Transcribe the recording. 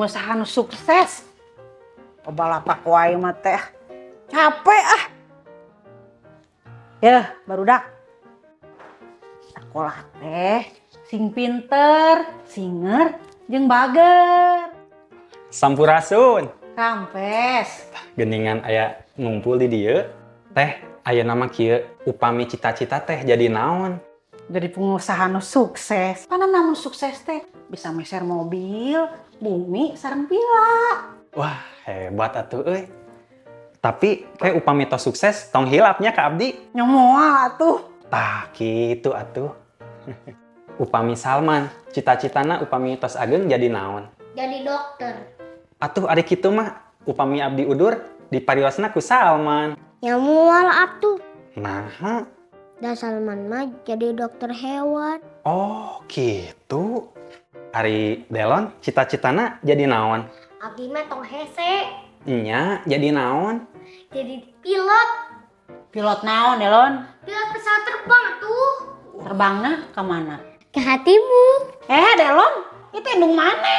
Pengusaha nu sukses. Loba lapak wae mah teh. Capek ah. Yeuh, barudak. Sekolah teh sing pinter, singer, jeung bager. Sampurasun. Rampes. Geningan aya ngumpul di dieu. Teh, ayeuna mah kieu, upami cita-cita teh jadi naon? Jadi pengusaha nu sukses. Karena lamun sukses teh bisa meser mobil, bumi, sareng villa. Wah, hebat atuh euy. Tapi teh, upami tos sukses tong hilap nya ka abdi. Nya moal atuh. Tah, kitu atuh. Upami Salman, cita-citana upami tos ageng jadi naon? Jadi dokter. Atuh ari kitu mah upami abdi udur dipariosna ku Salman. Nya moal atuh. Nah, Da Salman mah jadi dokter hewan. Oh gitu. Ari Delon, cita-citana jadi naon? Abdi mah tong hese. Nya, jadi naon? Jadi pilot. Pilot naon, Delon? Pilot pesawat terbang tuh. Terbangna ke mana? Ke hatimu. Eh, Delon, itu indung mana?